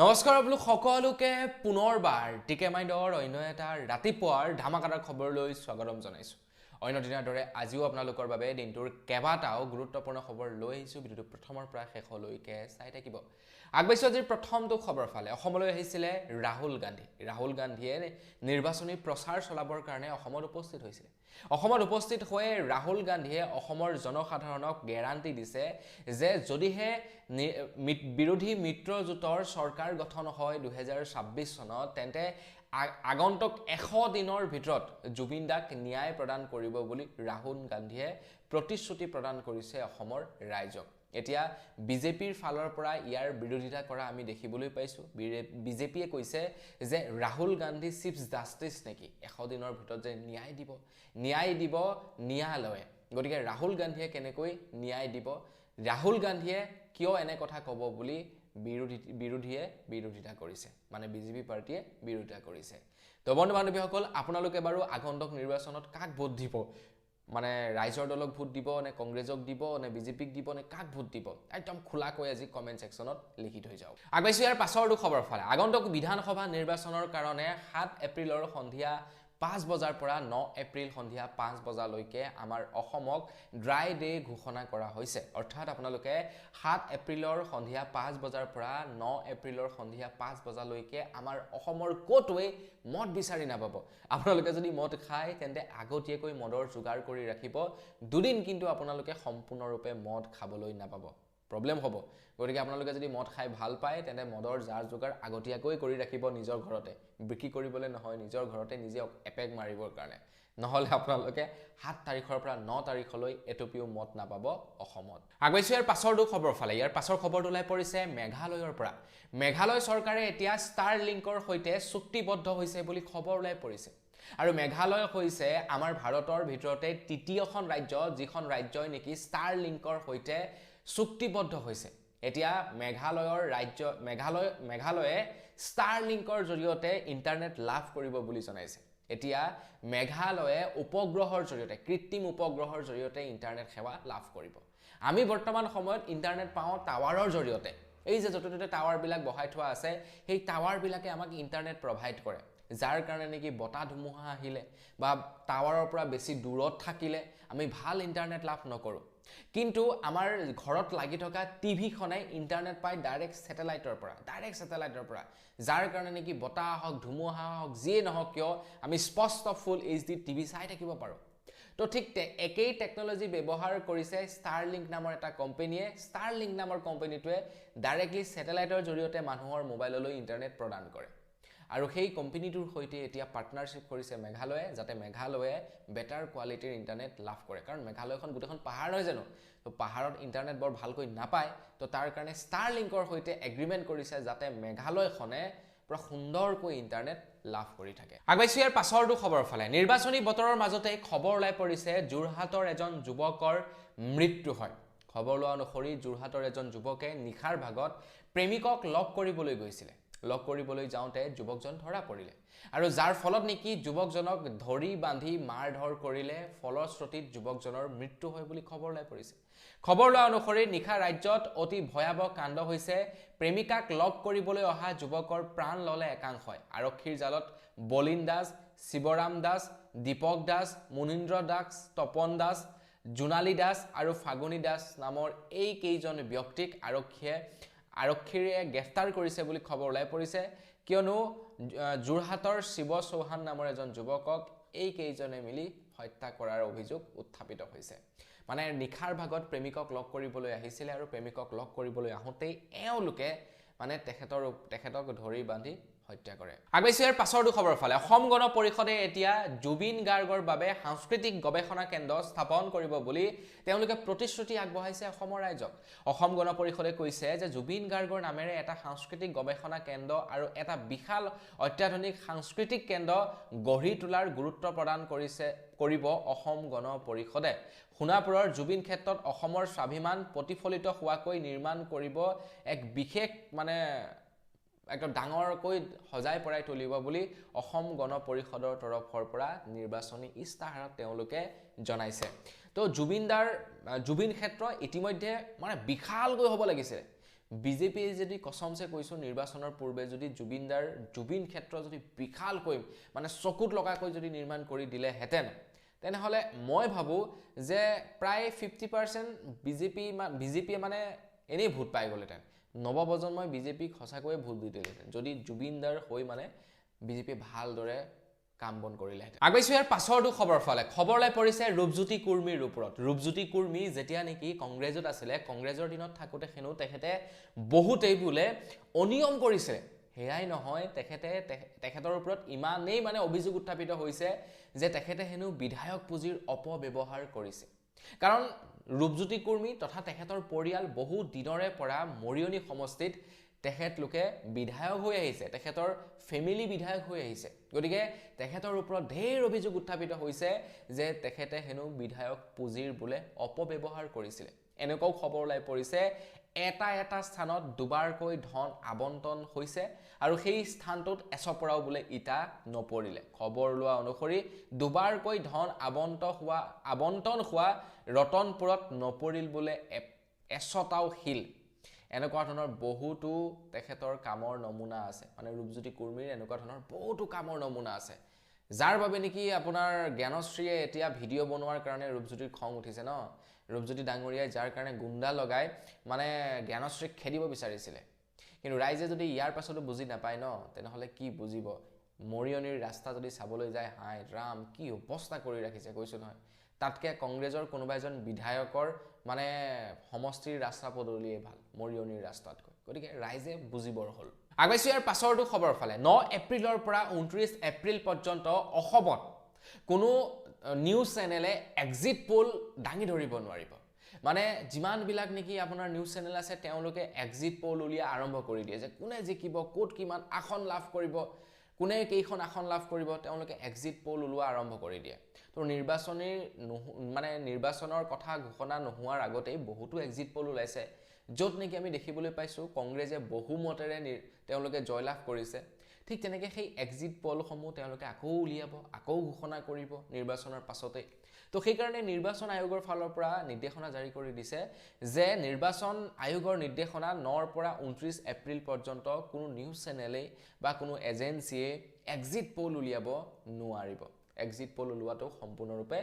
নমস্কাৰ আপোনালোক সকলোকে পুনৰবাৰ টিকে মাইণ্ডৰ অন্য এটা ৰাতিপুৱাৰ ধামাকাদাৰ খবৰলৈ স্বাগতম জনাইছোঁ। অন্য দিনাৰ দৰে আজিও আপোনালোকৰ বাবে দিনটোৰ কেইবাটাও গুৰুত্বপূৰ্ণ খবৰ লৈ আহিছোঁ। ভিডিঅ'টো প্ৰথমৰ পৰা শেষলৈকে চাই থাকিব। আগবাঢ়িছোঁ আজিৰ প্ৰথমটো খবৰ ফালে। অসমলৈ আহিছিলে ৰাহুল গান্ধী। ৰাহুল গান্ধীয়ে নিৰ্বাচনী প্ৰচাৰ চলাবৰ কাৰণে অসমত উপস্থিত হৈছিলে। অসমত উপস্থিত হৈ ৰাহুল গান্ধীয়ে অসমৰ জনসাধাৰণক গেৰাণ্টি দিছে যে যদিহে বিৰোধী মিত্ৰজোঁটৰ চৰকাৰ গঠন হয় 2026 চনত, তেন্তে আগন্তুক 100 দিনৰ ভিতৰত জুবিন দাক ন্যায় প্ৰদান কৰিব বুলি ৰাহুল গান্ধীয়ে প্ৰতিশ্ৰুতি প্ৰদান কৰিছে অসমৰ ৰাইজক। এতিয়া বিজেপিৰ ফালৰ পৰা ইয়াৰ বিৰোধিতা কৰা আমি দেখিবলৈ পাইছোঁ। বিজেপিয়ে কৈছে যে ৰাহুল গান্ধী চিফ জাষ্টিছ নেকি, 100 দিনৰ ভিতৰত যে ন্যায় দিব, ন্যায় দিব ন্যায়ালয়ে। গতিকে ৰাহুল গান্ধীয়ে কেনেকৈ ন্যায় দিব, ৰাহুল গান্ধীয়ে কিয় এনে কথা ক'ব বুলি বিৰোধীয়ে বিৰোধিতা কৰিছে, মানে বিজেপি পাৰ্টীয়ে বিৰোধিতা কৰিছে। তো বন্ধু বান্ধৱীসকল, আপোনালোকে বাৰু আগন্তুক নিৰ্বাচনত কাক ভোট দিব, মানে ৰাইজৰ দলক ভোট দিব নে কংগ্ৰেছক দিব নে বিজেপিক দিব নে কাক ভোট দিব, একদম খোলাকৈ আজি কমেণ্ট ছেকশ্যনত লিখি থৈ যাওক। আগবাঢ়িছোঁ ইয়াৰ পাছৰটো খবৰ ফালে। আগন্তুক বিধানসভা নিৰ্বাচনৰ কাৰণে 7 এপ্ৰিলৰ সন্ধিয়া 5 বজাৰ পৰা 9 এপ্ৰিল সন্ধিয়া 5 বজালৈকে আমাৰ অসমক ড্ৰাই ডে ঘোষণা কৰা হৈছে। অৰ্থাৎ আপোনালোকে 7 এপ্ৰিলৰ সন্ধিয়া 5 বজাৰ পৰা 9 এপ্ৰিলৰ সন্ধিয়া 5 বজালৈকে আমাৰ অসমৰ ক'তোৱেই মদ বিচাৰি নাপাব। আপোনালোকে যদি মদ খায় তেন্তে আগতীয়াকৈ মদৰ যোগাৰ কৰি ৰাখিব। দুদিন কিন্তু আপোনালোকে সম্পূৰ্ণৰূপে মদ খাবলৈ নাপাব, প্ৰব্লেম হ'ব। গতিকে আপোনালোকে যদি মদ খাই ভাল পায় তেন্তে মদৰ জাৰ যোগাৰ আগতীয়াকৈ কৰি ৰাখিব, নিজৰ ঘৰতে, বিক্ৰী কৰিবলৈ নহয়, নিজৰ ঘৰতে নিজে এপেক মাৰিবৰ কাৰণে। নহ'লে আপোনালোকে 7 তাৰিখৰ পৰা 9 তাৰিখলৈ এটুপিও মদ নাপাব অসমত। আগবাঢ়িছোঁ ইয়াৰ পাছৰটো খবৰ ফালে। ইয়াৰ পাছৰ খবৰটো ওলাই পৰিছে মেঘালয়ৰ পৰা। মেঘালয় চৰকাৰে এতিয়া ষ্টাৰ লিংকৰ সৈতে চুক্তিবদ্ধ হৈছে বুলি খবৰ ওলাই পৰিছে। আৰু মেঘালয় হৈছে আমাৰ ভাৰতৰ ভিতৰতে তৃতীয়খন ৰাজ্য যিখন ৰাজ্যই নেকি ষ্টাৰ লিংকৰ সৈতে চুক্তিবদ্ধ হৈছে। এতিয়া মেঘালয়ৰ ৰাজ্য মেঘালয়ে ষ্টাৰ লিংকৰ জৰিয়তে ইণ্টাৰনেট লাভ কৰিব বুলি জনাইছে। এতিয়া মেঘালয়ে উপগ্ৰহৰ জৰিয়তে, কৃত্ৰিম উপগ্ৰহৰ জৰিয়তে ইণ্টাৰনেট সেৱা লাভ কৰিব। আমি বৰ্তমান সময়ত ইণ্টাৰনেট পাওঁ টাৱাৰৰ জৰিয়তে। এই যে য'তে ত'তে টাৱাৰবিলাক বহাই থোৱা আছে, সেই টাৱাৰবিলাকে আমাক ইণ্টাৰনেট প্ৰভাইড কৰে, যাৰ কাৰণে নেকি বতাহ ধুমুহা আহিলে বা টাৱাৰৰ পৰা বেছি দূৰত থাকিলে আমি ভাল ইণ্টাৰনেট লাভ নকৰোঁ। কিন্তু আমাৰ ঘৰত লাগি থকা টিভিখনে ইণ্টাৰনেট পায় ডাইৰেক্ট ছেটেলাইটৰ পৰা, যাৰ কাৰণে নেকি বতাহ হওক, ধুমুহা হওক, যিয়ে নহওক কিয় আমি স্পষ্ট ফুল এইচ ডি টিভি চাই থাকিব পাৰোঁ। তো ঠিক একেই টেকন'লজি ব্যৱহাৰ কৰিছে ষ্টাৰ লিংক নামৰ এটা কোম্পেনীয়ে। ষ্টাৰ লিংক নামৰ কোম্পেনীটোৱে ডাইৰেক্টলি ছেটেলাইটৰ জৰিয়তে মানুহৰ মোবাইললৈ ইণ্টাৰনেট প্ৰদান কৰে। আৰু সেই কোম্পেনীটোৰ সৈতে এতিয়া পাৰ্টনাৰশ্বিপ কৰিছে মেঘালয়ে, যাতে মেঘালয়ে বেটাৰ কোৱালিটিৰ ইণ্টাৰনেট লাভ কৰে। কাৰণ মেঘালয়খন গোটেইখন পাহাৰ নহয় জানো, তো পাহাৰত ইণ্টাৰনেট বৰ ভালকৈ নাপায়। তো তাৰ কাৰণে ষ্টাৰ লিংকৰ সৈতে এগ্ৰিমেণ্ট কৰিছে যাতে মেঘালয়খনে পূৰা সুন্দৰকৈ ইণ্টাৰনেট লাভ কৰি থাকে। আগবাঢ়িছোঁ ইয়াৰ পাছৰটো খবৰ ফালে। নিৰ্বাচনী বতৰৰ মাজতে খবৰ ওলাই পৰিছে যোৰহাটৰ এজন যুৱকৰ মৃত্যু হয়। খবৰ লোৱা অনুসৰি যোৰহাটৰ এজন যুৱকে নিশাৰ ভাগত প্ৰেমিকক লগ কৰিবলৈ গৈছিলে। লগ কৰিবলৈ যাওঁতে যুৱকজন ধৰা পৰিলে আৰু যাৰ ফলত নেকি যুৱকজনক ধৰি বান্ধি মাৰ ধৰ কৰিলে। ফলশ্ৰুতিত যুৱকজনৰ মৃত্যু হয় বুলি খবৰ ওলাই পৰিছে। খবৰ লোৱা অনুসৰি নিশা ৰাজ্যত অতি ভয়াৱহ কাণ্ড হৈছে। প্ৰেমিকাক লগ কৰিবলৈ অহা যুৱকৰ প্ৰাণ ল'লে একাংশই। আৰক্ষীৰ জালত বলিন দাস, শিৱৰাম দাস, দীপক দাস, মুনীন্দ্ৰ দাস, তপন দাস, জোনালী দাস আৰু ফাগুনী দাস নামৰ এই কেইজন ব্যক্তিক আৰক্ষীয়ে গ্ৰেপ্তাৰ কৰিছে বুলি খবৰ ওলাই পৰিছে। কিয়নো যোৰহাটৰ শিৱ চৌহান নামৰ এজন যুৱকক এই কেইজনে মিলি হত্যা কৰাৰ অভিযোগ উত্থাপিত হৈছে। মানে নিশাৰ ভাগত প্ৰেমিকক লগ কৰিবলৈ আহিছিলে আৰু প্ৰেমিকক লগ কৰিবলৈ আহোঁতেই এওঁলোকে মানে তেখেতক ধৰি বান্ধি হত্যা কৰে। আগবাঢ়িছোঁ ইয়াৰ পাছৰটো খবৰ ফালে। অসম গণ পৰিষদে এতিয়া জুবিন গাৰ্গৰ বাবে সাংস্কৃতিক গৱেষণা কেন্দ্ৰ স্থাপন কৰিব বুলি তেওঁলোকে প্ৰতিশ্ৰুতি আগবঢ়াইছে অসমৰ ৰাইজক। অসম গণ পৰিষদে কৈছে যে জুবিন গাৰ্গৰ নামেৰে এটা সাংস্কৃতিক গৱেষণা কেন্দ্ৰ আৰু এটা বিশাল অত্যাধুনিক সাংস্কৃতিক কেন্দ্ৰ গঢ়ি তোলাৰ গুৰুত্ব প্ৰদান কৰিব অসম গণ পৰিষদে। সোণাপুৰৰ জুবিন ক্ষেত্ৰত অসমৰ স্বাভিমান প্ৰতিফলিত হোৱাকৈ নিৰ্মাণ কৰিব এক বিশেষ মানে একদম ডাঙৰকৈ সজাই পৰাই তুলিব বুলি অসম গণ পৰিষদৰ তৰফৰ পৰা নিৰ্বাচনী ইস্তাহাৰত তেওঁলোকে জনাইছে। তো জুবিন ক্ষেত্ৰ ইতিমধ্যে মানে বিশালকৈ হ'ব লাগিছে। বিজেপিয়ে যদি কসমছে কৈছোঁ নিৰ্বাচনৰ পূৰ্বে যদি জুবিনদাৰ জুবিন ক্ষেত্ৰ যদি বিশালকৈ মানে চকুত লগাকৈ যদি নিৰ্মাণ কৰি দিলেহেঁতেন, তেনেহ'লে মই ভাবোঁ যে প্ৰায় 50% বিজেপিয়ে মানে এনেই ভোট পাই গ'লহেঁতেন। নৱপ্ৰজন্মই বিজেপিক সঁচাকৈয়ে ভোট দি দিলেহেঁতেন যদি জুবিনদাৰ হৈ মানে বিজেপিয়ে ভালদৰে কাম বন কৰিলেহেঁতেন। আগবাঢ়িছোঁ ইয়াৰ পাছৰটো খবৰ ফালে। খবৰ ওলাই পৰিছে ৰূপজ্যোতি কুৰ্মীৰ ওপৰত। ৰূপজ্যোতি কুৰ্মী যেতিয়া নেকি কংগ্ৰেছত আছিলে, কংগ্ৰেছৰ দিনত থাকোঁতে হেনো তেখেতে বহুতেই বোলে অনিয়ম কৰিছে। সেয়াই নহয়, তেখেতৰ ওপৰত ইমানেই মানে অভিযোগ উত্থাপিত হৈছে যে তেখেতে হেনো বিধায়ক পুঁজিৰ অপব্যৱহাৰ কৰিছে। কাৰণ ৰূপজ্যোতি কুৰ্মী তথা তেখেতৰ পৰিয়াল বহু দিনৰে পৰা মৰিয়নি সমষ্টিত তেখেতলোকে বিধায়ক হৈ আহিছে, তেখেতৰ ফেমিলি বিধায়ক হৈ আহিছে। গতিকে তেখেতৰ ওপৰত ঢেৰ অভিযোগ উত্থাপিত হৈছে যে তেখেতে হেনো বিধায়ক পুঁজিৰ বোলে অপব্যৱহাৰ কৰিছিলে। এনেকুৱাও খবৰ ওলাই পৰিছে এটা এটা স্থানত দুবাৰকৈ ধন আবণ্টন হৈছে আৰু সেই স্থানটোত এচপৰাও বোলে ইটা নপৰিলে। খবৰ লোৱা অনুসৰি দুবাৰকৈ ধন আবণ্টন হোৱা ৰতনপুৰত নপৰিল বোলে এচটাও শিল। এনেকুৱা ধৰণৰ বহুতো তেখেতৰ কামৰ নমুনা আছে, মানে ৰূপজ্যোতি কুৰ্মীৰ এনেকুৱা ধৰণৰ বহুতো কামৰ নমুনা আছে, যাৰ বাবে নেকি আপোনাৰ জ্ঞানশ্ৰীয়ে এতিয়া ভিডিঅ' বনোৱাৰ কাৰণে ৰূপজ্যোতিৰ খং উঠিছে ন। ৰূপজ্যোতি ডাঙৰীয়াই যাৰ কাৰণে গুণ্ডা লগাই মানে জ্ঞানশ্ৰীক খেদিব বিচাৰিছিলে, কিন্তু ৰাইজে যদি ইয়াৰ পাছতো বুজি নাপায় ন, তেনেহ'লে কি বুজিব? মৰিয়নিৰ ৰাস্তা যদি চাবলৈ যায়, হায় ৰাম কি অৱস্থা কৰি ৰাখিছে কৈছোঁ নহয়। তাতকৈ কংগ্ৰেছৰ কোনোবা এজন বিধায়কৰ মানে সমষ্টিৰ ৰাস্তা পদূলিয়ে ভাল মৰিয়নিৰ ৰাস্তাতকৈ। গতিকে ৰাইজে বুজিবৰ হ'ল। আগবাঢ়িছোঁ ইয়াৰ পাছৰটো খবৰ ফালে। 9 এপ্ৰিলৰ পৰা 29 এপ্ৰিল পৰ্যন্ত অসমত কোনো নিউজ চেনেলে এক্সিট পল দাঙি ধৰিব নোৱাৰিব। মানে যিমানবিলাক নেকি আপোনাৰ নিউজ চেনেল আছে, তেওঁলোকে এক্সিট পল উলিয়াই আৰম্ভ কৰি দিয়ে যে কোনে জিকিব, ক'ত কিমান আসন লাভ কৰিব, কোনে কেইখন আসন লাভ কৰিব, তেওঁলোকে এক্সিট পল ওলোৱা আৰম্ভ কৰি দিয়ে। তো নিৰ্বাচনৰ কথা ঘোষণা নোহোৱাৰ আগতেই বহুতো এক্সিট পল ওলাইছে, য'ত নেকি আমি দেখিবলৈ পাইছোঁ কংগ্ৰেছে বহুমতেৰে তেওঁলোকে জয়লাভ কৰিছে। ঠিক তেনেকৈ সেই এক্সিট পলসমূহ তেওঁলোকে আকৌ উলিয়াব, আকৌ ঘোষণা কৰিব নিৰ্বাচনৰ পাছতেই। তো সেইকাৰণে নিৰ্বাচন আয়োগৰ ফালৰ পৰা নিৰ্দেশনা জাৰি কৰি দিছে যে নিৰ্বাচন আয়োগৰ নিৰ্দেশনা 9ৰ পৰা 29 এপ্ৰিল পৰ্যন্ত কোনো নিউজ চেনেলেই বা কোনো এজেঞ্চিয়ে এক্সিট পল উলিয়াব নোৱাৰিব। এক্সিট পল ওলোৱাটো সম্পূৰ্ণৰূপে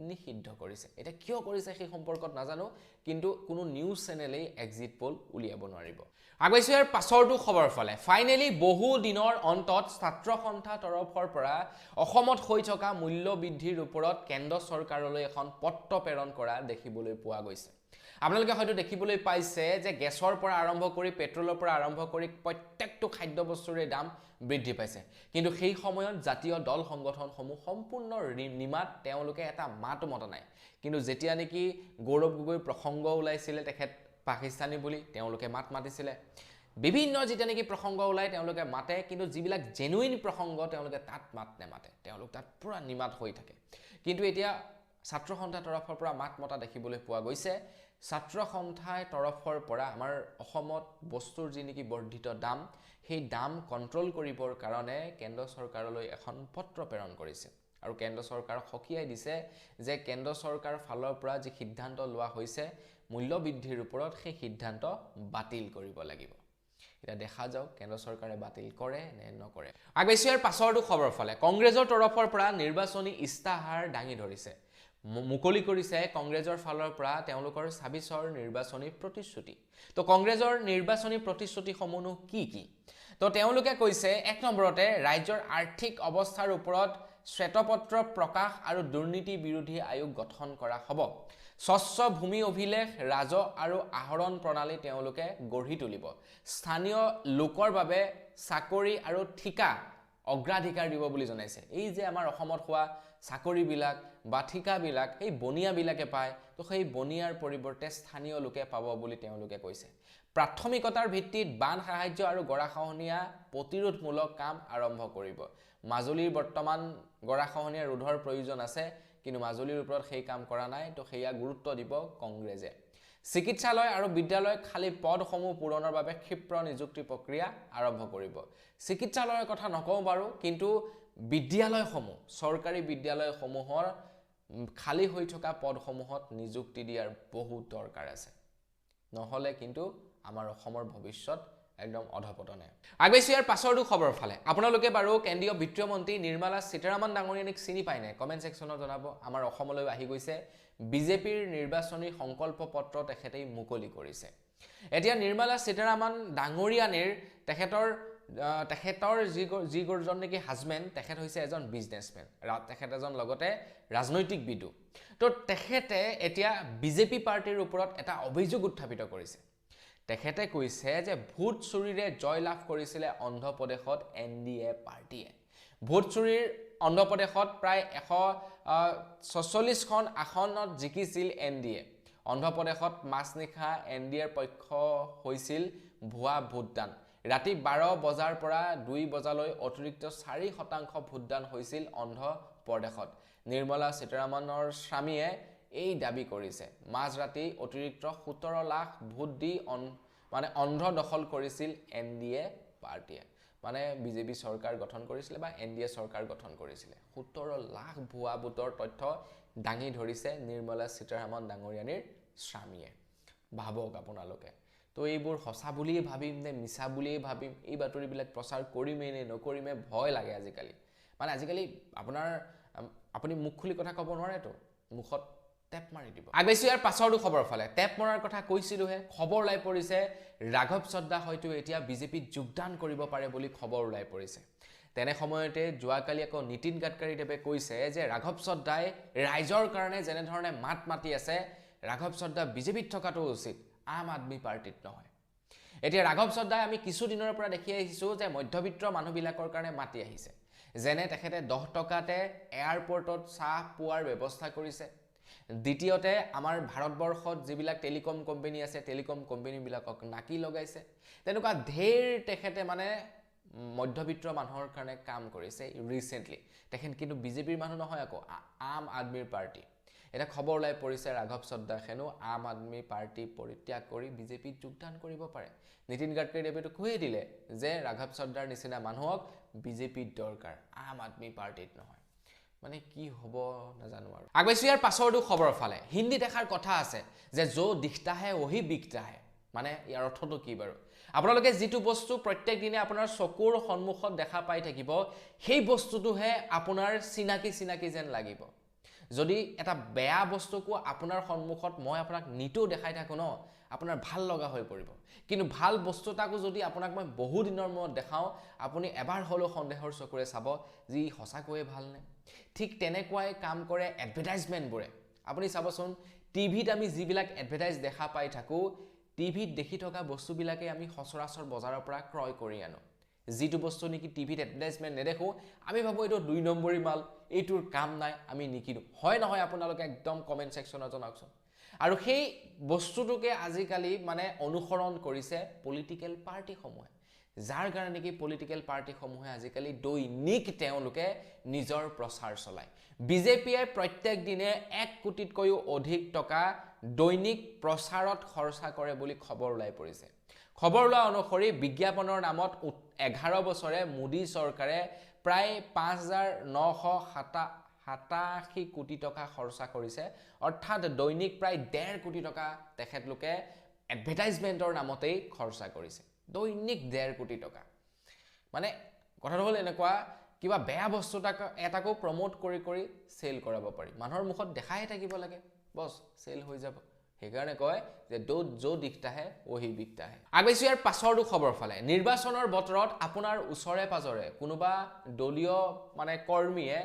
নিষিদ্ধ কৰিছে। এতিয়া কিয় কৰিছে সেই সম্পৰ্কত নাজানো, কিন্তু কোনো নিউজ চেনেলেই এক্সিট পল উলিয়াব নোৱাৰিব। আগবাঢ়িছোঁ ইয়াৰ পাছৰটো খবৰ ফালে। ফাইনেলি বহু দিনৰ অন্তত ছাত্ৰ সন্থা তৰফৰ পৰা অসমত হৈ থকা মূল্য বৃদ্ধিৰ ওপৰত কেন্দ্ৰ চৰকাৰলৈ এখন পত্ৰ প্ৰেৰণ কৰা দেখিবলৈ পোৱা গৈছে। আপোনালোকে হয়তো দেখিবলৈ পাইছে যে গেছৰ পৰা আৰম্ভ কৰি পেট্ৰলৰ পৰা আৰম্ভ কৰি প্ৰত্যেকটো খাদ্যবস্তুৰে দাম বৃদ্ধি পাইছে, কিন্তু সেই সময়ত জাতীয় দল সংগঠনসমূহ সম্পূৰ্ণ নিমাত, তেওঁলোকে এটা মাতো মতা নাই। কিন্তু যেতিয়া নেকি গৌৰৱ গগৈৰ প্ৰসংগ ওলাইছিলে, তেখেত পাকিস্তানী বুলি তেওঁলোকে মাত মাতিছিলে, বিভিন্ন যেতিয়া নেকি প্ৰসংগ ওলায় তেওঁলোকে মাতে, কিন্তু যিবিলাক জেনুইন প্ৰসংগ তেওঁলোকে তাত মাত নেমাতে, তেওঁলোক তাত পূৰা নিমাত হৈ থাকে। কিন্তু এতিয়া ছাত্ৰ সন্থাৰ তৰফৰ পৰা মাত মতা দেখিবলৈ পোৱা গৈছে। ছাত্ৰ সন্থাৰ তৰফৰ পৰা আমাৰ অসমত বস্তুৰ যি নেকি বৰ্ধিত দাম, সেই দাম কণ্ট্ৰল কৰিবৰ কাৰণে কেন্দ্ৰ চৰকাৰলৈ এখন পত্ৰ প্ৰেৰণ কৰিছে আৰু কেন্দ্ৰ চৰকাৰক সকীয়াই দিছে যে কেন্দ্ৰ চৰকাৰৰ ফালৰ পৰা যি সিদ্ধান্ত লোৱা হৈছে মূল্য বৃদ্ধিৰ ওপৰত, সেই সিদ্ধান্ত বাতিল কৰিব লাগিব। এতিয়া দেখা যাওক কেন্দ্ৰ চৰকাৰে বাতিল কৰে নে নকৰে। আগবাঢ়িছোঁ ইয়াৰ পাছৰটো খবৰ ফালে। কংগ্ৰেছৰ তৰফৰ পৰা নিৰ্বাচনী ইস্তাহাৰ দাঙি ধৰিছে, মুকলি কৰিছে কংগ্ৰেছৰ ফালৰ পৰা তেওঁলোকৰ 26ৰ নিৰ্বাচনী প্ৰতিশ্ৰুতি। তো কংগ্ৰেছৰ নিৰ্বাচনী প্ৰতিশ্ৰুতিসমূহনো কি কি? তো তেওঁলোকে কৈছে 1 নম্বৰতে ৰাজ্যৰ আৰ্থিক অৱস্থাৰ ওপৰত শ্বেতপত্ৰ প্ৰকাশ আৰু দুৰ্নীতি বিৰোধী আয়োগ গঠন কৰা হ'ব। স্বচ্ছ ভূমি অভিলেখ, ৰাজহ আৰু আহৰণ প্ৰণালী তেওঁলোকে গঢ়ি তুলিব। স্থানীয় লোকৰ বাবে চাকৰি আৰু ঠিকা অগ্ৰাধিকাৰ দিব বুলি জনাইছে। এই যে আমাৰ অসমত হোৱা চাকৰিবিলাক বা ঠিকাবিলাক সেই বনিয়াবিলাকে পায়, তো সেই বনিয়াৰ পৰিৱৰ্তে স্থানীয় লোকে পাব বুলি তেওঁলোকে কৈছে। প্ৰাথমিকতাৰ ভিত্তিত বান সাহায্য আৰু গৰাখহনীয়া প্ৰতিৰোধমূলক কাম আৰম্ভ কৰিব। মাজুলীৰ বৰ্তমান গৰাখহনীয়া ৰোধৰ প্ৰয়োজন আছে, কিন্তু মাজুলীৰ ওপৰত সেই কাম কৰা নাই, তো সেয়া গুৰুত্ব দিব কংগ্ৰেছে। চিকিৎসালয় আৰু বিদ্যালয় খালী পদসমূহ পূৰণৰ বাবে ক্ষীপ্ৰ নিযুক্তি প্ৰক্ৰিয়া আৰম্ভ কৰিব। চিকিৎসালয়ৰ কথা নকওঁ বাৰু, কিন্তু বিদ্যালয়সমূহ, চৰকাৰী বিদ্যালয়সমূহৰ খালী হৈ থকা পদসমূহত নিযুক্তি দিয়াৰ বহুত দৰকাৰ আছে, নহ'লে কিন্তু আমাৰ অসমৰ ভৱিষ্যত একদম অধপতনে। আগবাঢ়িছোঁ ইয়াৰ পাছৰটো খবৰৰ ফালে। আপোনালোকে বাৰু কেন্দ্ৰীয় বিত্তমন্ত্ৰী নিৰ্মলা সীতাৰামন ডাঙৰীয়ানীক চিনি পায়নে? কমেণ্ট ছেকশ্যনত জনাব। আমাৰ অসমলৈ আহি গৈছে, বিজেপিৰ নিৰ্বাচনী সংকল্প পত্ৰ তেখেতেই মুকলি কৰিছে। এতিয়া নিৰ্মলা সীতাৰামন ডাঙৰীয়ানীৰ তেখেতৰ যিগৰাকী নেকি হাজবেণ্ড, তেখেত হৈছে এজন বিজনেছমেন, তেখেত এজন লগতে ৰাজনৈতিকবিদো। তো তেখেতে এতিয়া বিজেপি পাৰ্টীৰ ওপৰত এটা অভিযোগ উত্থাপিত কৰিছে। তেখেতে কৈছে যে ভোট চুৰিৰে জয় লাভ কৰিছিলে অন্ধ্ৰপ্ৰদেশত এন ডি এ পাৰ্টীয়ে। ভোট চুৰিৰ অন্ধ্ৰপ্ৰদেশত প্ৰায় 146খন আসনত জিকিছিল এন ডি এ। অন্ধ্ৰপ্ৰদেশত মাজনিশা এন ডি এৰ পক্ষ হৈছিল ভুৱা ভোটদান। ৰাতি 12 বজাৰ পৰা 2 বজালৈ অতিৰিক্ত 4% ভোটদান হৈছিল অন্ধ্ৰপ্ৰদেশত। নিৰ্মলা সীতাৰামনৰ স্বামীয়ে এই দাবী কৰিছে। মাজৰাতি অতিৰিক্ত 17 লাখ ভোট দি মানে অন্ধ্ৰ দখল কৰিছিল এন ডি এ পাৰ্টীয়ে, মানে বিজেপি চৰকাৰ গঠন কৰিছিলে বা এন ডি এ চৰকাৰ গঠন কৰিছিলে। 17 লাখ ভুৱা ভোটৰ তথ্য দাঙি ধৰিছে নিৰ্মলা সীতাৰামন ডাঙৰীয়ানীৰ স্বামীয়ে। ভাবক আপোনালোকে, তো এইবোৰ সঁচা বুলিয়ে ভাবিম নে মিছা বুলিয়ে ভাবিম? এই বাতৰিবিলাক প্ৰচাৰ কৰিমেই নে নকৰিমেই, ভয় লাগে আজিকালি। মানে আজিকালি আপুনি মুখ খুলি কথা ক'ব নোৱাৰেতো, মুখত টেপ মাৰি দিব। আগবাঢ়িছোঁ ইয়াৰ পাছৰটো খবৰৰ ফালে। টেপ মৰাৰ কথা কৈছিলোঁহে, খবৰ ওলাই পৰিছে ৰাঘৱ চড্ডা হয়তো এতিয়া বিজেপিত যোগদান কৰিব পাৰে বুলি খবৰ ওলাই পৰিছে। তেনে সময়তে যোৱাকালি আকৌ নীতিন গাডকাৰীদেৱে কৈছে যে ৰাঘৱ চড্ডাই ৰাইজৰ কাৰণে যেনেধৰণে মাত মাতি আছে, ৰাঘৱ চড্ডা বিজেপিত থকাটো উচিত, আম আদমি পাৰ্টীত নহয়। এতিয়া ৰাঘৱ চড্ডাই আমি কিছুদিনৰ পৰা দেখি আহিছোঁ যে মধ্যবিত্ত মানুহবিলাকৰ কাৰণে মাতি আহিছে। যেনে তেখেতে 10 টকাতে এয়াৰপৰ্টত চাহ পোৱাৰ ব্যৱস্থা কৰিছে। দ্বিতীয়তে আমাৰ ভাৰতবৰ্ষত যিবিলাক টেলিকম কোম্পানী আছে, টেলিকম কোম্পানীবিলাকক নাকি লগাইছে। তেনেকুৱা ঢেৰ তেখেতে মানে মধ্যবিত্ত মানুহৰ কাৰণে কাম কৰিছে ৰিচেণ্টলি। তেখেত কিন্তু বিজেপিৰ মানুহ নহয়, আকৌ আম আদমীৰ পাৰ্টি। এটা খবৰ ওলাই পৰিছে ৰাঘৱ চড্ডা হেনো আম আদমি পাৰ্টি পৰিত্যাগ কৰি বিজেপিত যোগদান কৰিব পাৰে। নীতিন গাডকাৰীদেৱেতো কৈয়ে দিলে যে ৰাঘৱ চড্ডাৰ নিচিনা মানুহক বিজেপিত দৰকাৰ, আম আদমি পাৰ্টিত নহয়। মানে কি হ'ব নাজানো আৰু। আগবাঢ়িছোঁ ইয়াৰ পাছৰটো খবৰৰ ফালে। হিন্দীত এষাৰ কথা আছে যে যো দিখতা হে ওহি বিকতা হে। মানে ইয়াৰ অৰ্থটো কি বাৰু? আপোনালোকে যিটো বস্তু প্ৰত্যেক দিনে আপোনাৰ চকুৰ সন্মুখত দেখা পাই থাকিব, সেই বস্তুটোহে আপোনাৰ চিনাকি চিনাকি যেন লাগিব। যদি এটা বেয়া বস্তুকো আপোনাৰ সন্মুখত মই আপোনাক নিতৌ দেখাই থাকোঁ ন, আপোনাৰ ভাল লগা হৈ পৰিব। কিন্তু ভাল বস্তু এটাকো যদি আপোনাক মই বহুদিনৰ মূৰত দেখাওঁ, আপুনি এবাৰ হ'লেও সন্দেহৰ চকুৰে চাব যি সঁচাকৈয়ে ভালনে। ঠিক তেনেকুৱাই কাম কৰে এডভাৰটাইজমেণ্টবোৰে। আপুনি চাবচোন, টিভিত আমি যিবিলাক এডভাৰটাইজ দেখা পাই থাকোঁ, টিভিত দেখি থকা বস্তুবিলাকেই আমি সচৰাচৰ বজাৰৰ পৰা ক্ৰয় কৰি আনো। যিটো বস্তু নেকি টিভিত এডভাৰটাইজমেণ্ট নেদেখোঁ, আমি ভাবোঁ এইটো 2 নম্বৰী মাল, এইটোৰ কাম নাই, আমি নিকিনো। হয় নহয় আপোনালোকে একদম কমেণ্ট ছেকশ্যনত জনাওকচোন। আৰু সেই বস্তুটোকে আজিকালি মানে অনুসৰণ কৰিছে পলিটিকেল পাৰ্টিসমূহে, যাৰ কাৰণে নেকি পলিটিকেল পাৰ্টিসমূহে আজিকালি দৈনিক তেওঁলোকে নিজৰ প্ৰচাৰ চলায়। বিজেপিয়ে প্ৰত্যেক দিনে 1 কোটিতকৈও অধিক টকা দৈনিক প্ৰচাৰত খৰচা কৰে বুলি খবৰ ওলাই পৰিছে। খবৰ ওলোৱা অনুসৰি বিজ্ঞাপনৰ নামত 11 বছৰে মোদী চৰকাৰে প্ৰায় 5,987 কোটি টকা খৰচা কৰিছে। অৰ্থাৎ দৈনিক প্ৰায় 1.5 কোটি টকা তেখেতলোকে এডভাৰটাইজমেণ্টৰ নামতেই খৰচা কৰিছে, দৈনিক 1.5 কোটি টকা। মানে কথাটো হ'ল এনেকুৱা, কিবা বেয়া বস্তু এটাকো প্ৰমোট কৰি কৰি চেল কৰাব পাৰি, মানুহৰ মুখত দেখাই থাকিব লাগে, বছ চেল হৈ যাব। সেইকাৰণে কয় যে যো দিখতা হে ওহি বিকতা হে। আগবাঢ়িছোঁ ইয়াৰ পাছৰটো খবৰ ফালে। নিৰ্বাচনৰ বতৰত আপোনাৰ ওচৰে পাজৰে কোনোবা দলীয় মানে কৰ্মীয়ে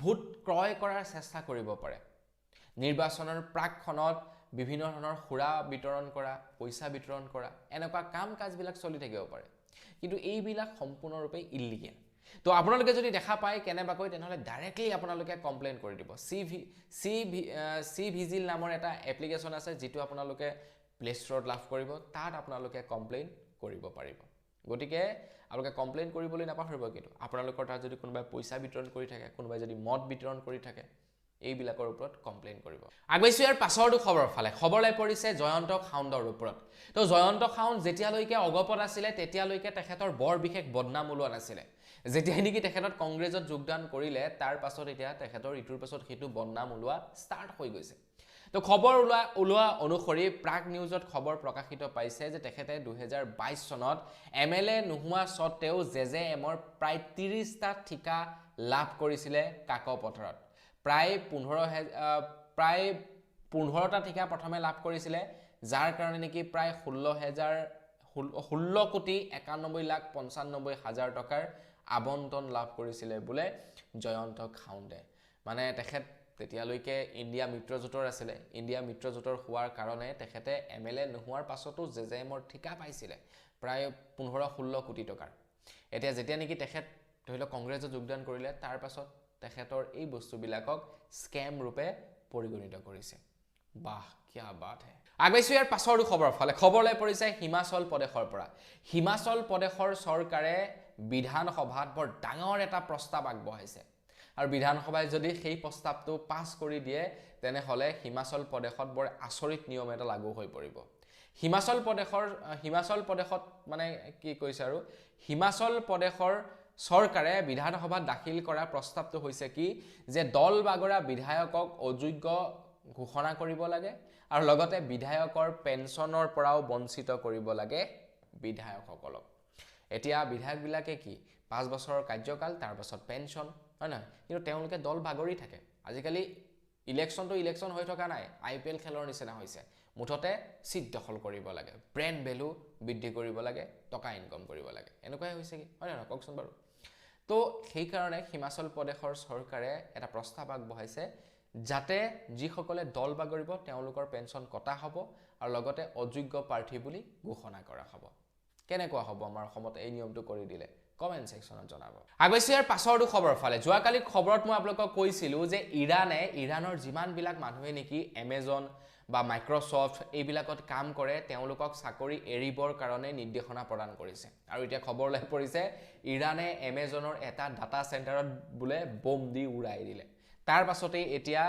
ভোট ক্ৰয় কৰাৰ চেষ্টা কৰিব পাৰে। নিৰ্বাচনৰ প্ৰাকখনত বিভিন্ন ধৰণৰ সুৰা বিতৰণ কৰা, পইচা বিতৰণ কৰা, এনেকুৱা কাম কাজবিলাক চলি থাকিব পাৰে। কিন্তু এইবিলাক সম্পূৰ্ণৰূপে ইলিগেল। তো আপোনালোকে যদি দেখা পায় কেনেবাকৈ, তেনেহ'লে ডাইৰেক্টলি আপোনালোকে কমপ্লেইন কৰি দিব। চি ভিজিল নামৰ এটা এপ্লিকেশ্যন আছে, যিটো আপোনালোকে প্লে ষ্ট'ৰত লাভ কৰিব, তাত আপোনালোকে কমপ্লেইন কৰিব পাৰিব। গতিকে আপোনালোকে কমপ্লেইন কৰিবলৈ নাপাহৰিব। কিন্তু আপোনালোকৰ তাত যদি কোনোবাই পইচা বিতৰণ কৰি থাকে, কোনোবাই যদি মদ বিতৰণ কৰি থাকে, এইবিলাকৰ ওপৰত কমপ্লেইন কৰিব। আগবাঢ়িছোঁ ইয়াৰ পাছৰটো খবৰৰ ফালে। খবৰ ওলাই পৰিছে জয়ন্ত খাউণ্ডৰ ওপৰত। তো জয়ন্ত খাউণ্ড যেতিয়ালৈকে অগপত আছিলে তেতিয়ালৈকে তেখেতৰ বৰ বিশেষ বদনাম ওলোৱা নাছিলে। যেতিয়াই নেকি তেখেতত কংগ্ৰেছত যোগদান কৰিলে, তাৰ পাছত এতিয়া তেখেতৰ ইটোৰ পাছত সেইটো বদনাম ওলোৱা ষ্টাৰ্ট হৈ গৈছে। তো খবৰ ওলোৱা অনুসৰি প্ৰাগ নিউজত খবৰ প্ৰকাশিত পাইছে যে তেখেতে 2022 চনত এম এল এ নোহোৱা স্বত্তেও জে জে এমৰ প্ৰায় 30টা ঠিকা লাভ কৰিছিলে কাকপথাৰত। প্ৰায় 15টা ঠিকা প্ৰথমে লাভ কৰিছিলে, যাৰ কাৰণে নেকি প্ৰায় 16,91,95,000 টকাৰ আবণ্টন লাভ কৰিছিলে বোলে জয়ন্ত খাউণ্ডে। মানে তেখেত তেতিয়ালৈকে ইণ্ডিয়া মিত্ৰজোঁটৰ আছিলে। ইণ্ডিয়া মিত্ৰজোঁটৰ হোৱাৰ কাৰণে তেখেতে এম এল এ নোহোৱাৰ পাছতো জে জে এমৰ ঠিকা পাইছিলে প্ৰায় 15-16 কোটি টকাৰ। এতিয়া যেতিয়া নেকি তেখেত ধৰি লওক কংগ্ৰেছত যোগদান কৰিলে, তাৰ পাছত তেখেতৰ এই বস্তুবিলাকক স্কেম ৰূপে পৰিগণিত কৰিছে। বাহ, কিয়া বাত হে। আগবাঢ়িছোঁ ইয়াৰ পাছৰটো খবৰৰ ফালে। খবৰ লৈ পৰিছে হিমাচল প্ৰদেশৰ পৰা। হিমাচল প্ৰদেশৰ চৰকাৰে বিধানসভাত বৰ ডাঙৰ এটা প্ৰস্তাৱ আগবঢ়াইছে আৰু বিধানসভাই যদি সেই প্ৰস্তাৱটো পাছ কৰি দিয়ে তেনেহ'লে হিমাচল প্ৰদেশত বৰ আচৰিত নিয়ম এটা লাগু হৈ পৰিব। হিমাচল প্ৰদেশত মানে কি কৈছে আৰু হিমাচল প্ৰদেশৰ চৰকাৰে বিধানসভাত দাখিল কৰা প্ৰস্তাৱটো হৈছে কি যে দল বাগৰা বিধায়কক অযোগ্য ঘোষণা কৰিব লাগে আৰু লগতে বিধায়কৰ পেঞ্চনৰ পৰাও বঞ্চিত কৰিব লাগে বিধায়কসকলক। এতিয়া বিধায়কবিলাকে কি 5 বছৰৰ কাৰ্যকাল, তাৰ পাছত পেঞ্চন, হয় নহয়? কিন্তু তেওঁলোকে দল বাগৰি থাকে। আজিকালি ইলেকশ্যনটো ইলেকশ্যন হৈ থকা নাই, আই পি এল খেলৰ নিচিনা হৈছে। মুঠতে চিট দখল কৰিব লাগে, ব্ৰেণ্ড ভেলু বৃদ্ধি কৰিব লাগে, টকা ইনকম কৰিব লাগে, এনেকুৱাই হৈছে কি, হয় নহয় কওকচোন বাৰু? তো সেইকাৰণে হিমাচল প্ৰদেশৰ চৰকাৰে এটা প্ৰস্তাৱ আগবঢ়াইছে যাতে যিসকলে দল বাগৰিব তেওঁলোকৰ পেঞ্চন কটা হ'ব আৰু লগতে অযোগ্য প্ৰাৰ্থী বুলি ঘোষণা কৰা হ'ব। কেনেকুৱা হ'ব আমাৰ অসমত এই নিয়মটো কৰি দিলে? কমেণ্ট ছেকশ্যনত জনাব। আগবাঢ়িছোঁ ইয়াৰ পাছৰটো খবৰৰ ফালে। যোৱাকালি খবৰত মই আপোনালোকক কৈছিলোঁ যে ইৰাণৰ যিমানবিলাক মানুহে নেকি এমেজন বা মাইক্ৰ'ছফ্ট এইবিলাকত কাম কৰে তেওঁলোকক চাকৰি এৰিবৰ কাৰণে নিৰ্দেশনা প্ৰদান কৰিছে। আৰু এতিয়া খবৰ ওলাই পৰিছে ইৰাণে এমেজনৰ এটা ডাটা চেণ্টাৰত বোলে বোম দি উৰাই দিলে। তাৰ পাছতেই এতিয়া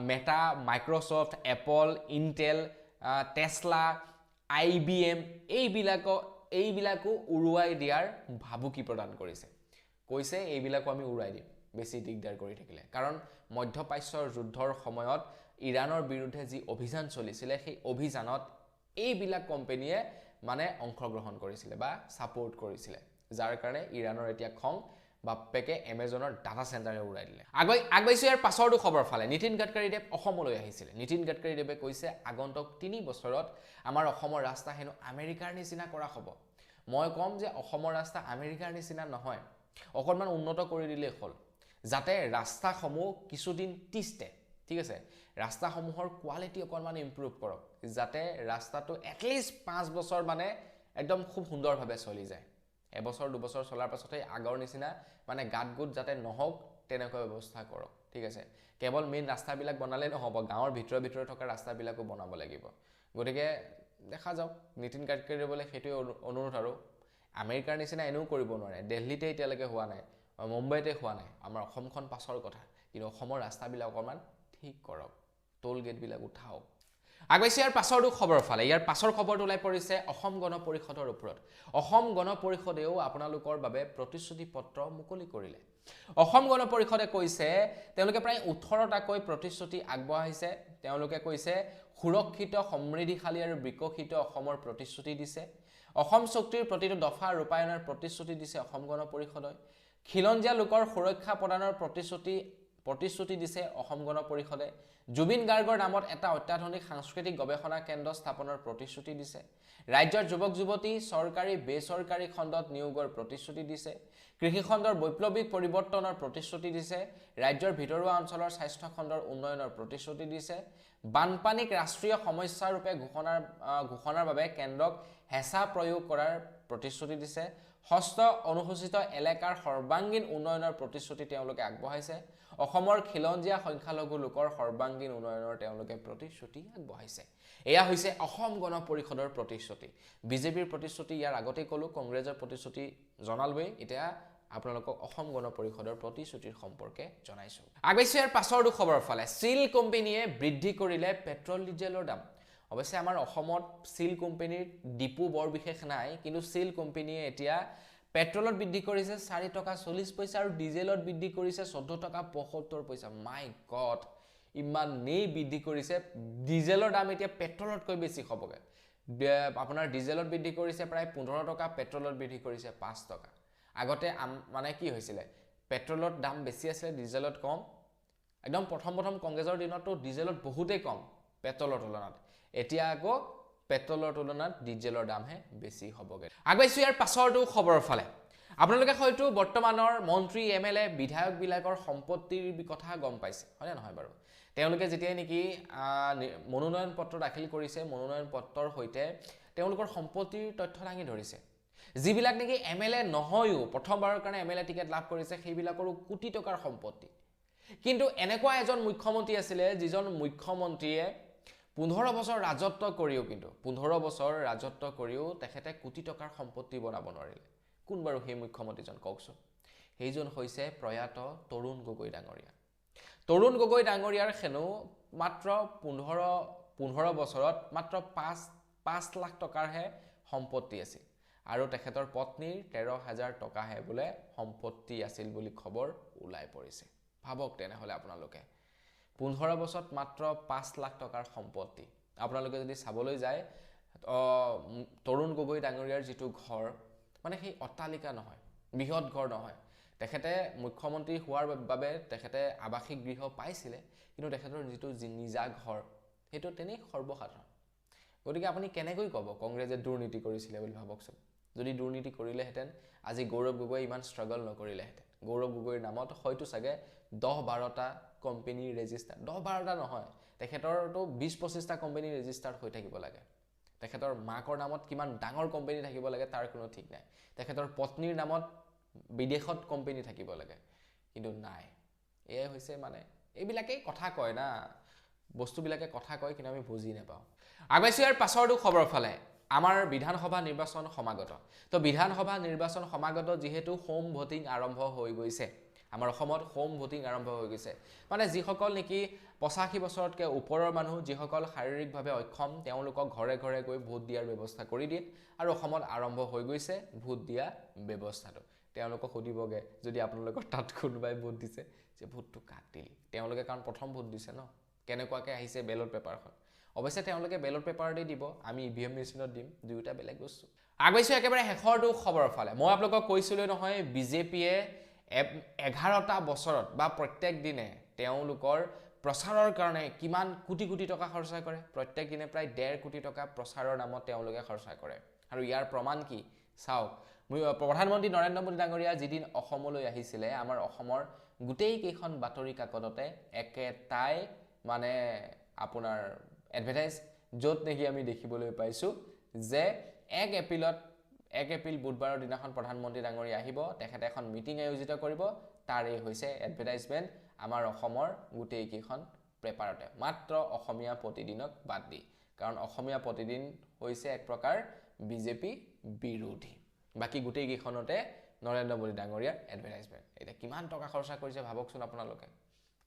Meta, Microsoft, Apple, Intel, Tesla, I B M এইবিলাকো উৰুৱাই দিয়াৰ ভাবুকি প্ৰদান কৰিছে। কৈছে এইবিলাকো আমি উৰুৱাই দিম বেছি দিগদাৰ কৰি থাকিলে। কাৰণ মধ্যপ্ৰাচ্যৰ যুদ্ধৰ সময়ত ইৰাণৰ বিৰুদ্ধে যি অভিযান চলিছিলে সেই অভিযানত এইবিলাক কোম্পেনীয়ে মানে অংশগ্ৰহণ কৰিছিলে বা ছাপোৰ্ট কৰিছিলে, যাৰ কাৰণে ইৰাণৰ এতিয়া খং, বাপেকে এমেজনৰ ডাটা চেণ্টাৰে উৰাই দিলে। আগবাঢ়িছোঁ ইয়াৰ পাছৰটো খবৰ ফালে। নীতিন গাডকাৰীদেৱ অসমলৈ আহিছিলে। নীতিন গাডকাৰীদেৱে কৈছে আগন্তুক 3 বছৰত আমাৰ অসমৰ ৰাস্তা হেনো আমেৰিকাৰ নিচিনা কৰা হ'ব। মই ক'ম যে অসমৰ ৰাস্তা আমেৰিকাৰ নিচিনা নহয়, অকণমান উন্নত কৰি দিলেই হ'ল, যাতে ৰাস্তাসমূহ কিছুদিন তিষ্ঠে। ঠিক আছে, ৰাস্তাসমূহৰ কোৱালিটি অকণমান ইম্প্ৰুভ কৰক, যাতে ৰাস্তাটো এটলিষ্ট 5 বছৰ মানে একদম খুব সুন্দৰভাৱে চলি যায়। এবছৰ দুবছৰ চলাৰ পাছতে আগৰ নিচিনা মানে গাঁত গোট যাতে নহওক তেনেকুৱা ব্যৱস্থা কৰক। ঠিক আছে, কেৱল মেইন ৰাস্তাবিলাক বনালেই নহ'ব, গাঁৱৰ ভিতৰে ভিতৰে থকা ৰাস্তাবিলাকো বনাব লাগিব। গতিকে দেখা যাওক, নীতিন গাডকাৰীলৈ সেইটোৱে অনুৰোধ। আৰু আমেৰিকাৰ নিচিনা এনেও কৰিব নোৱাৰে, দেলহিতে এতিয়ালৈকে হোৱা নাই, মুম্বাইতে হোৱা নাই, আমাৰ অসমখন পাছৰ কথা। কিন্তু অসমৰ ৰাস্তাবিলাক অকণমান ঠিক কৰক, টোল গেটবিলাক উঠাওক। আগবাঢ়িছোঁ ইয়াৰ পাছৰটো খবৰৰ ফালে। ইয়াৰ পাছৰ খবৰটো ওলাই পৰিছে অসম গণ পৰিষদৰ ওপৰত। অসম গণ পৰিষদেও আপোনালোকৰ বাবে প্ৰতিশ্ৰুতি পত্ৰ মুকলি কৰিলে। অসম গণ পৰিষদে কৈছে তেওঁলোকে প্ৰায় 18টাকৈ প্ৰতিশ্ৰুতি আগবঢ়াইছে। তেওঁলোকে কৈছে সুৰক্ষিত, সমৃদ্ধিশালী আৰু বিকশিত অসমৰ প্ৰতিশ্ৰুতি দিছে। অসম চুক্তিৰ প্ৰতিটো দফা ৰূপায়ণৰ প্ৰতিশ্ৰুতি দিছে অসম গণ পৰিষদে। খিলঞ্জীয়া লোকৰ সুৰক্ষা প্ৰদানৰ প্ৰতিশ্ৰুতি দিছে অসম গণ পৰিষদে। জুবিন গাৰ্গৰ নামত এটা অত্যাধুনিক সাংস্কৃতিক গৱেষণা কেন্দ্ৰ স্থাপনৰ প্ৰতিশ্ৰুতি দিছে। ৰাজ্যৰ যুৱক যুৱতী চৰকাৰী বেচৰকাৰী খণ্ডত নিয়োগৰ প্ৰতিশ্ৰুতি দিছে। কৃষিখণ্ডৰ বৈপ্লৱিক পৰিৱৰ্তনৰ প্ৰতিশ্ৰুতি দিছে। ৰাজ্যৰ ভিতৰুৱা অঞ্চলৰ স্বাস্থ্য খণ্ডৰ উন্নয়নৰ প্ৰতিশ্ৰুতি দিছে। বানপানীক ৰাষ্ট্ৰীয় সমস্যাৰূপে ঘোষণাৰ বাবে কেন্দ্ৰক হেঁচা প্ৰয়োগ কৰাৰ প্ৰতিশ্ৰুতি দিছে। ষষ্ঠ অনুসূচিত এলেকাৰ সৰ্বাংগীন উন্নয়নৰ প্ৰতিশ্ৰুতি তেওঁলোকে আগবঢ়াইছে। অসমৰ খিলঞ্জীয়া সংখ্যালঘু লোকৰ সৰ্বাংগীন উন্নয়নৰ তেওঁলোকে প্ৰতিশ্ৰুতি আগবঢ়াইছে। এয়া হৈছে অসম গণ পৰিষদৰ প্ৰতিশ্ৰুতি। বিজেপিৰ প্ৰতিশ্ৰুতি ইয়াৰ আগতেই ক'লোঁ, কংগ্ৰেছৰ প্ৰতিশ্ৰুতি জনালোৱেই, এতিয়া আপোনালোকক অসম গণ পৰিষদৰ প্ৰতিশ্ৰুতিৰ সম্পৰ্কে জনাইছোঁ। আগবাঢ়িছোঁ ইয়াৰ পাছৰটো খবৰৰ ফালে। চিল কোম্পেনীয়ে বৃদ্ধি কৰিলে পেট্ৰল ডিজেলৰ দাম। অৱশ্যে আমাৰ অসমত চিল কোম্পেনীৰ ডিপু বৰ বিশেষ নাই, কিন্তু চিল কোম্পেনীয়ে এতিয়া পেট্ৰলত বৃদ্ধি কৰিছে 4 টকা 40 পইচা আৰু ডিজেলত বৃদ্ধি কৰিছে 14 টকা 75 পইচা। মাই গড, ইমানেই বৃদ্ধি কৰিছে। ডিজেলৰ দাম এতিয়া পেট্ৰলতকৈ বেছি হ'বগৈ। আপোনাৰ ডিজেলত বৃদ্ধি কৰিছে প্ৰায় 15 টকা, পেট্ৰলত বৃদ্ধি কৰিছে 5 টকা। আগতে মানে কি হৈছিলে, পেট্ৰলত দাম বেছি আছিলে, ডিজেলত কম। একদম প্ৰথম প্ৰথম কংগ্ৰেছৰ দিনততো ডিজেলত বহুতেই কম পেট্ৰলৰ তুলনাত, এতিয়া আকৌ পেট্ৰলৰ তুলনাত ডিজেলৰ দামহে বেছি হ'বগৈ। আগবাঢ়িছোঁ ইয়াৰ পাছৰটো খবৰৰ ফালে। আপোনালোকে হয়তো বৰ্তমানৰ মন্ত্ৰী, এম এল এ, বিধায়কবিলাকৰ সম্পত্তিৰ কথা গম পাইছে, হয়নে নহয় বাৰু? তেওঁলোকে যেতিয়াই নেকি মনোনয়ন পত্ৰ দাখিল কৰিছে, মনোনয়ন পত্ৰৰ সৈতে তেওঁলোকৰ সম্পত্তিৰ তথ্য দাঙি ধৰিছে। যিবিলাক নেকি এম এল এ নহয়ো প্ৰথমবাৰৰ কাৰণে এম এল এ টিকেট লাভ কৰিছে, সেইবিলাকৰো কোটি টকাৰ সম্পত্তি। কিন্তু এনেকুৱা এজন মুখ্যমন্ত্ৰী আছিলে যিজন মুখ্যমন্ত্ৰীয়ে 15 বছৰ ৰাজত্ব কৰিও, কিন্তু 15 বছৰ ৰাজত্ব কৰিও তেখেতে কোটি টকাৰ সম্পত্তি বনাব নোৱাৰিলে। কোন বাৰু সেই মুখ্যমন্ত্ৰীজন কওকচোন? সেইজন হৈছে প্ৰয়াত তৰুণ গগৈ ডাঙৰীয়া। তৰুণ গগৈ ডাঙৰীয়াৰ হেনো মাত্ৰ 15 বছৰত মাত্ৰ 5 লাখ টকাৰহে সম্পত্তি আছিল আৰু তেখেতৰ পত্নীৰ 13,000 টকাহে বোলে সম্পত্তি আছিল বুলি খবৰ ওলাই পৰিছে। ভাবক তেনেহ'লে আপোনালোকে, 15 বছৰত মাত্ৰ 5 লাখ টকাৰ সম্পত্তি। আপোনালোকে যদি চাবলৈ যায়, তৰুণ গগৈ ডাঙৰীয়াৰ যিটো ঘৰ, মানে সেই অট্টালিকা নহয়, বৃহৎ ঘৰ নহয়, তেখেতে মুখ্যমন্ত্ৰী হোৱাৰ বাবে তেখেতে আৱাসিক গৃহ পাইছিলে, কিন্তু তেখেতৰ যিটো নিজা ঘৰ সেইটো তেনেই সৰ্বসাধাৰণ। গতিকে আপুনি কেনেকৈ ক'ব কংগ্ৰেছে দুৰ্নীতি কৰিছিলে বুলি? ভাবকচোন, যদি দুৰ্নীতি কৰিলেহেঁতেন আজি গৌৰৱ গগৈ ইমান ষ্ট্ৰাগল নকৰিলেহেঁতেন। গৌৰৱ গগৈৰ নামত হয়তো চাগে 10-12টা কোম্পেনী ৰেজিষ্টাৰ, 10-12টা নহয়, তেখেতৰতো 20-25টা কোম্পেনী ৰেজিষ্টাৰ হৈ থাকিব লাগে। তেখেতৰ মাকৰ নামত কিমান ডাঙৰ কোম্পেনী থাকিব লাগে তাৰ কোনো ঠিক নাই। তেখেতৰ পত্নীৰ নামত বিদেশত কোম্পেনী থাকিব লাগে, কিন্তু নাই। এয়াই হৈছে মানে এইবিলাকেই কথা কয় না, বস্তুবিলাকে কথা কয়, কিন্তু আমি বুজি নাপাওঁ। আগবাঢ়িছোঁ ইয়াৰ পাছৰটো খবৰৰ ফালে। আমাৰ বিধানসভা নিৰ্বাচন সমাগত। তো বিধানসভা নিৰ্বাচন সমাগত যিহেতু হোম ভোটিং আৰম্ভ হৈ গৈছে। আমাৰ অসমত হোম ভোটিং আৰম্ভ হৈ গৈছে। মানে যিসকল নেকি 85 বছৰতকৈ ওপৰৰ মানুহ, যিসকল শাৰীৰিকভাৱে অক্ষম, তেওঁলোকক ঘৰে ঘৰে গৈ ভোট দিয়াৰ ব্যৱস্থা কৰি দিয়ে আৰু অসমত আৰম্ভ হৈ গৈছে ভোট দিয়া ব্যৱস্থাটো। তেওঁলোকক সুধিবগৈ যদি আপোনালোকৰ তাত কোনোবাই ভোট দিছে যে ভোটটো কাক দিলি, তেওঁলোকে কাৰণ প্ৰথম ভোট দিছে ন, কেনেকুৱাকৈ আহিছে বেলট পেপাৰখন। অৱশ্যে তেওঁলোকে বেলট পেপাৰতে দিব, আমি ই ভি এম মেচিনত দিম, দুয়োটা বেলেগ বস্তু। আগবাঢ়িছোঁ একেবাৰে শেষৰটো খবৰৰ ফালে। মই আপোনালোকক কৈছিলোঁ নহয়, বিজেপিয়ে 11টা বছৰত বা প্ৰত্যেক দিনে তেওঁলোকৰ প্ৰচাৰৰ কাৰণে কিমান কোটি কোটি টকা খৰচা কৰে। প্ৰত্যেক দিনে প্ৰায় 1.5 কোটি টকা প্ৰচাৰৰ নামত তেওঁলোকে খৰচা কৰে। আৰু ইয়াৰ প্ৰমাণ কি চাওক, প্ৰধানমন্ত্ৰী নৰেন্দ্ৰ মোদী ডাঙৰীয়া যিদিন অসমলৈ আহিছিলে, আমাৰ অসমৰ গোটেইকেইখন বাতৰি কাকততে একেটাই মানে আপোনাৰ এডভাৰটাইজ, য'ত নেকি আমি দেখিবলৈ পাইছোঁ যে 1 এপ্ৰিল বুধবাৰৰ দিনাখন প্ৰধানমন্ত্ৰী ডাঙৰীয়া আহিব, তেখেতে এখন মিটিং আয়োজিত কৰিব, তাৰেই হৈছে এডভাৰটাইজমেণ্ট আমাৰ অসমৰ গোটেইকেইখন পেপাৰতে, মাত্ৰ অসমীয়া প্ৰতিদিনক বাদ দি। কাৰণ অসমীয়া প্ৰতিদিন হৈছে এক প্ৰকাৰ বিজেপি বিৰোধী, বাকী গোটেইকেইখনতে নৰেন্দ্ৰ মোদী ডাঙৰীয়াৰ এডভাৰটাইজমেণ্ট। এতিয়া কিমান টকা খৰচা কৰিছে ভাবকচোন আপোনালোকে।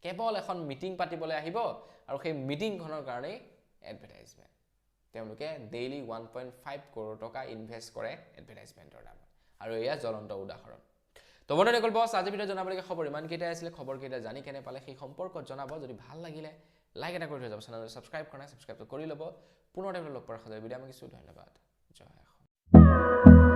কেৱল এখন মিটিং পাতিবলৈ আহিব আৰু সেই মিটিংখনৰ কাৰণেই এডভাৰটাইজমেণ্ট। তেওঁলোকে ডেইলি 1.5 কৰোৰ টকা ইনভেষ্ট কৰে এডভাৰটাইজমেণ্টৰ নামত, আৰু এয়া জ্বলন্ত উদাহৰণ। তো বন্ধুসকল, বছ আজি ভিডিঅ' জনাবলগীয়া খবৰ ইমানকেইটাই আছিলে। খবৰকেইটা জানি কেনে পালে সেই সম্পৰ্কত জনাব। যদি ভাল লাগিলে লাইক এটা কৰি থৈ যাব, চেনেলটো ছাবস্ক্ৰাইব কৰা নাই ছাবস্ক্ৰাইবটো কৰি ল'ব। পুনৰ লগ পোৱাৰ সদায় বিদায় মাগিছোঁ। ধন্যবাদ। জয় অসম।